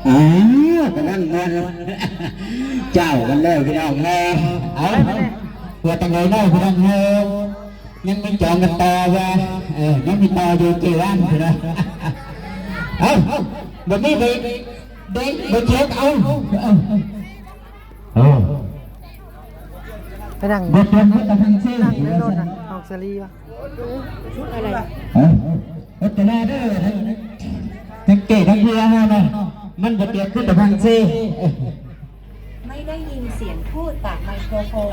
ອ້າວ ກຳລັງມ່ວນເຈົ້າກັນເລີຍພີ່ນ້ອງເອີຍ. ເອົາ ວ່າຈັ່ງໃດເນາະພີ່ນ້ອງເອີຍ ຍັງມີຈອງກັນຕໍ່ວ່າ ເອີ ຍັງມີຕໍ່ຢູ່ເຈວັນພີ່ນ້ອງ. ເອົາ ບັດນີ້ໄປ ໄດ້ ໄດ້ເຈັບ ເອົາ ເອົາ ເອີ ໄປນັ່ງ ບໍ່ເປັນ ບໍ່ຕ້ອງເຊັນ ນັ່ງໃນລົດນະ ອອກສາລີວະ ອືມ ອະໄລ ເອີ ເຮັດແຕ່ແລເດີ ທັງເກທັງເຮືອເຮົານະ ມັນບໍ່ເປັນຄືແຕ່ພັງເຊ. ไม่ได้ยินเสียงพูดจากไมโครโฟน